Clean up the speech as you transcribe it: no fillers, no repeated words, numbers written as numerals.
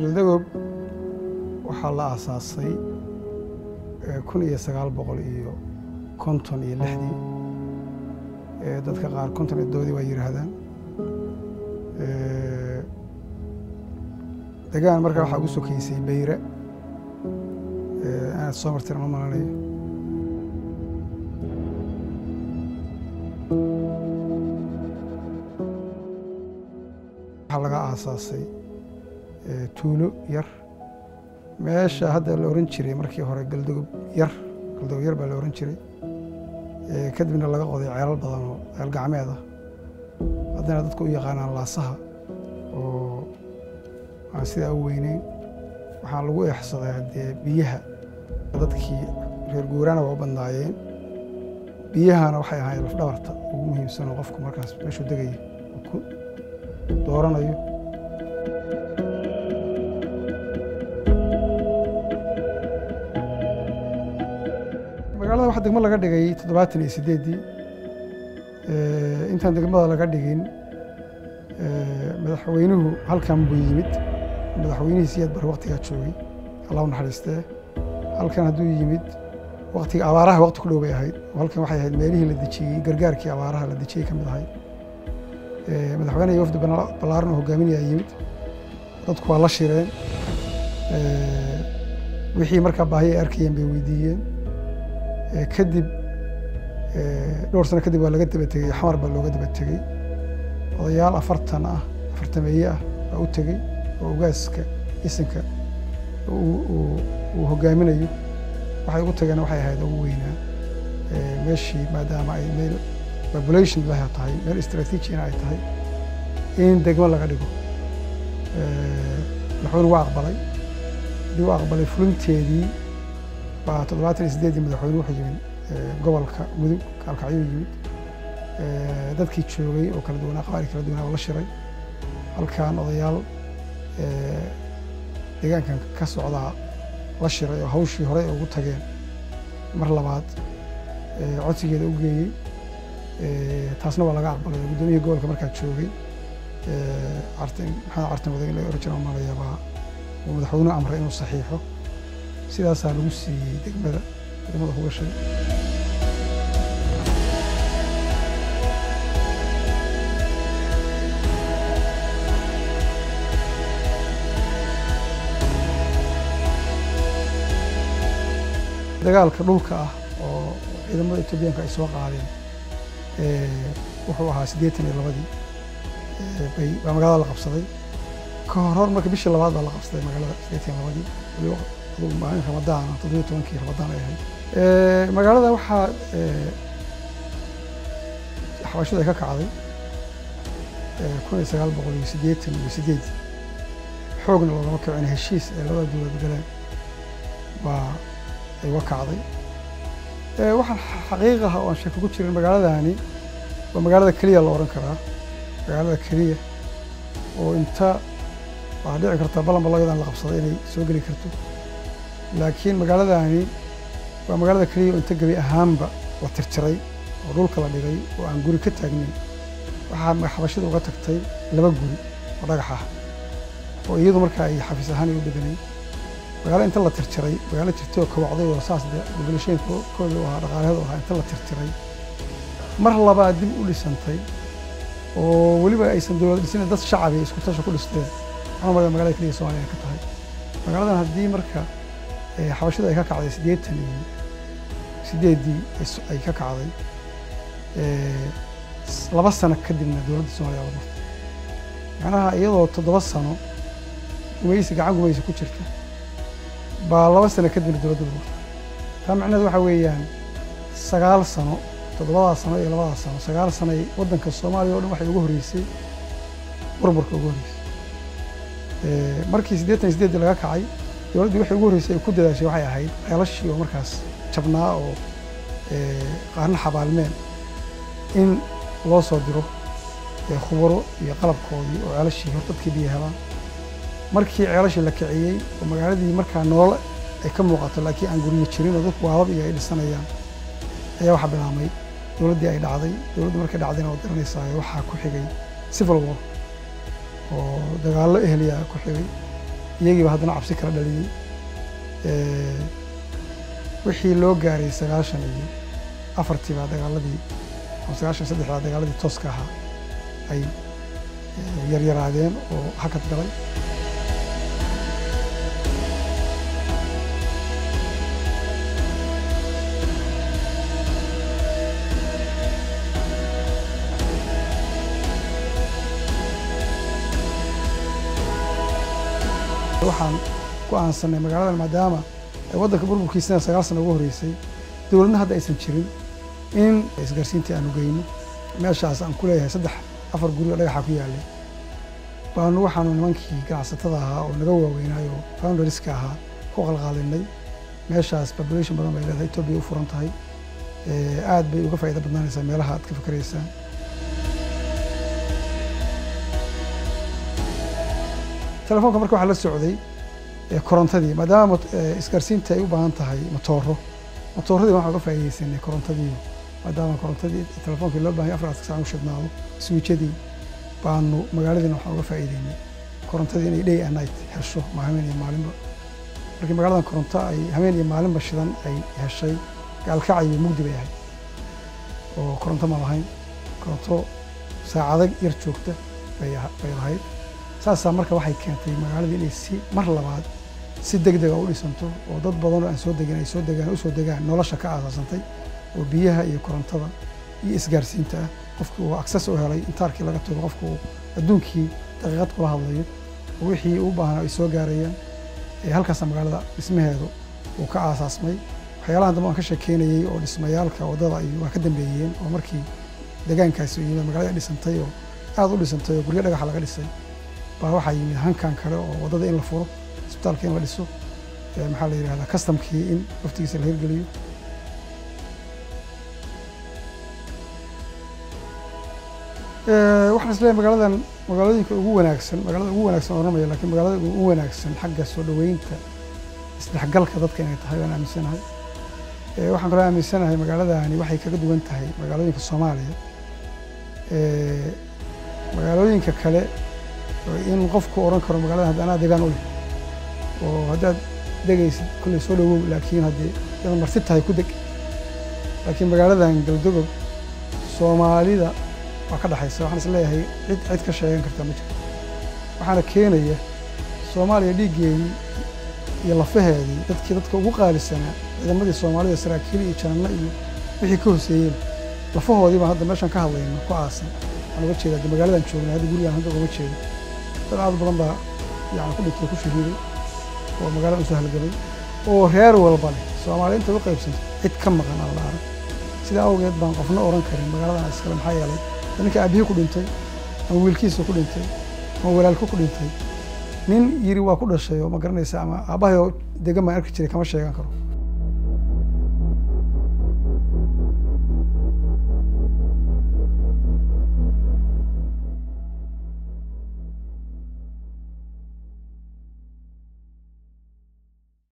Galdogob waxaa la aasaasay 1956-dii. Dadka qaar 57-dii waa yidhaahdaan. Degaan markaa waxaa ugu sokeysay Beyre, inaad soo marteen ma malanayo. Waxaa laga aasaasay tuulo yar, meesha hadda la oran jiray markii hore Galdogob yar, Galdogob yar baa la oran jiray. Kadibna laga qoday ceelal badan oo ceel gacmeed ah, haddana dadku u yaqaanaan Laasaha, oo aan sidaa u weyneyn. Waxaa lagu eexsaday haddee biyaha, dadkii reer guuraana waa u badnaayeen, biyahana waxay ahaayeen lafdhabarta ugu muhiimsan oo qofku markaas meeshuu degayo uu ku dooranayo. Magaalada waxaa degmo laga dhigay 78-dii. Intaan degmada laga dhigin, madaxweynuhu halkan buu yimid. Madaxweynihii Siyaad Barre waqtigaa joogay, Allah u naxariistee, halkan hadduu yimid waqtiga abaaraha, waqti ku dhow bay ahayd. Halkan waxay ahayd meelihii la dejiyey, gargaarkii abaaraha la dejiyey ka mid ahayd. Madaxweynaha wafdi ballaaran oo hogaaminaya yimid, dadku waa la shireen, wixii markaa baahi ay arkayeen bay weydiiyeen. Kadib dhowr sano kadib waa laga daba tegey, Xamar baa looga daba tegey. Odayaal 40 ah, afartameeye ah baa u tegey oo ugaaska isinka uu hogaaminayo. Waxay ugu tageen waxay ahayd ugu weynaa meeshii, maadaama ay meel population leh tahay, meel istaraatiijina ay tahay, in degmo laga dhigo. Madaxweynuhu waa aqbalay. Haddii uu aqbalay fulinteedii baa 78-dii madaxweynuhu wuxuu yimid gobolka Mudug, Gaalkacyuu yimid. Dadkii joogay oo kala duwanaa, qabaa'il kala duwanaa, oo la shiray. Halkan odayaal deegaankan ka socdaa la shiray oo hawshii horey ugu tageen mar labaad codsigeeda u geeyey. Taasna waa laga aqbalay. Guddoomiyihii gobolka markaa joogay, Cartin, Maxamed Cartin Wadag la oran jiray malaya, baa uu madaxweynuhu amray inuu saxiixo. Sidaasaa lagu siiyey degmada, degmada ku gashay. Dagaalka dhulka ah oo ciidamada Etoobiyaanka ay soo qaadeen wuxuu ahaa 82-dii bay baa magaalada la qabsaday. Ka hor hor marka bishii labaad baa la qabsaday magaalada 82-dii, weliba adugu maalin Ramadaan, 17-kii Ramadaan ay ahayd. Magaalada waxaa xabashidu ay ka kacday 1988-dii, xoogna loogama kicin, heshiis ay labada dowlad galeen baa ay uga kacday. Waxaan xaqiiq ah oo aan shaki ku jirin, magaaladani waa magaalada keliya la oran karaa, magaalada keliya oo inta waxaa dhici karta balanbalo iyadan la qabsaday inay soo geli karto, laakiin magaaladani waa magaalada keliya oo inta gebi ahaanba la tirtiray oo dhulka la dhigay oo aan guri ka taagnayn. Waxaa xabashida uga tagtay 2 guri oo dhagax ah oo iyadu markaa ay xafiis ahaan ay u deganayn. Magaalo inta la tirtiray, magaalo jirtay oo kawacday oo saas de populationkooda u ahaa, dhaqaalaheedu ahaa, inta la tirtiray mar labaad dib u dhisantay, oo weliba aysan dowlad dhisin, dad shacabi isku tasha ku dhisteen, waxaan malaya magaalada keliya Soomaaliya ka tahay. Magaaladan haddii marka xabashida ay ka kacday 88-dii ay ka kacday, 2 sano kadibna dowladda Soomaaliya la burtay, macnaha iyadoo 7 sano gumaysi, gacan gumaysi ku jirta, baa 2 sano kadibna dowladda la burtay. Taa macnaheedu waxa weeyaan 9 sano, 7-daas sano iyo 2-daas sano, 9 sano ay waddanka Soomaaliya oo dhan waxay ugu horreysay burburka ugu horreysay. Markii 88-dii laga kacay, dowladdii waxay ugu horreysay ay ku dadaashay waxay ahayd ceelashii oo markaas jabnaa oo qaarna xabaalmeen in loo soo diro khubaro iyo qalabkoodii oo ceelashii hor dadkii biyo helaan. Markii ceelashii la kiciyey oo magaaladii markaa nolol ay ka muuqato, laakiin aan guryo jirin oo dadku waabab iyo ay dhisanayaan, ayaa waxaa bilaabmay dowladdii ay dhacday. Dowladdu markay dhacdayna waad garanaysaa, waxaa ku xigay civil war oo dagaallo eheliya ku xigay. Iyagiiba haddana cabsi kala dhaliyey. Wixii loo gaaray 94-tii baa dagaaladii ama 93 baa dagaaladii tooska ahaa ay yaryaraadeen oo hakad galay. Waxaan go'aansanay magaaladan maadaama waddanka burburkiisana 9 sano ugu horreysay, dowladna hadda aysan jirin, in isgaarsiintii aanu geyno meeshaas. Aan ku leeyahay 3-4 guri oo dhagaxa ku yaallay baanu waxaanu nimankii ganacsatada ahaa oo naga waaweynaayo founderska ahaa ku qalqaalinay. Meeshaas population badan bay leedahay, Etoobiya u furan tahay, aad bay uga faa'iido badnaanaysaa meelaha aad ka fikiraysaan. Telefoonka marka waxaa la socday korontadii, maadaama isgaarsiinta ay u baahan tahay matooro. Matooradii waxaan uga faa'iidaysanay korontadii, maadaama korontadii telefoonkii loo baahan yahay 4 saac u shidnaado. Swiijadii baanu magaaladiina waxaan uga faa'iidaynay korontadii inay day and night hesho, ma habeen iyo maalinba. Markii magaaladan koronto ay habeen iyo maalinba shidan ay heshay, Gaalkacyo mugdi bay ahayd oo koronto ma lahayn, koronto saacado yar joogta bay lahayd. Saasaa marka waxay keentay magaaladii inay si mar labaad si deg dega u dhisanto oo dad badan oo aan soo degin ay soo degaan, usoo degaan, nolosha ka aasaasantay oo biyaha iyo korontada iyo isgaarsiinta ah. Qofkii uu access u helay intaarkii laga tago, qofku uu adduunkii daqiiqad kula hadlayo oo wixii u baahnaa ay soo gaarayaan. Halkaasa magaalada dhismaheedu uu ka aasaasmay. Waxyaalahan dambe aan ka sheekeynayey oo dhismayaalka waddada iyo waa ka dambeeyeen, oo markii deegaankaasi u yimid magaalada dhisantay oo aad u dhisantay oo guryo dhagaxa laga dhisay baa waxaa yimid hankan kale oo waddada in la furo, isbitaalka in la dhiso, maxaa la yidhahdaa, customkii in waftigiisa la hirgeliyo. Waxaan isleeyahay magaaladan magaalooyinka ugu wanaagsan, magaalada ugu wanaagsan oranmaya, laakiin magaalada ugu wanaagsan xagga soo dhoweynta, isdhexgalka dadka inay tahay waan aaminsanahay. Waxaan kaloo aaminsanahay magaaladani waxay kaga duwan tahay magaalooyinka Soomaaliya magaalooyinka kale in qofku oran karo magaalada hadda anaa degaan u leh, oo haddaad degaysid kolley soo dhowow, laakiin haddii inaad marti tahay ku deg. Laakiin magaaladan Galdogob Soomaalida waa ka dhexaysa. Waxaan is leeyahay cid cid ka sheegan kartaa ma jirto, waxaana keenaya Soomaaliya dhiiggeedii iyo lafaheedii, dadkii dadka ugu qaalisanaa, ciidamadii Soomaalida, saraakiil iyo jananno iyo wixii ka hooseeyeen, lafahoodii baan hadda meeshan ka hadlayno ku aasan. Waxaan uga jeedaa magaaladan joognay hadda, gurigaan hadda ugama jeedo. Dad aad badan baa yani ku dhintay, ku shahiiday oo magaalada usoo halgamay oo reer walba leh. Soomaaliya inta u qaybsanto cid ka maqan aan la arag. Sidaa awgeed baan qofna oran karin magaaladan iskale, maxaa yeelay ninka aabihii ku dhintay ama wiilkiisa ku dhintay ama walaalku ku dhintay, nin yiri waa ku dhashay oo ma garanaysa ama aabbahay oo degan baan arki jiray kama sheegan karo.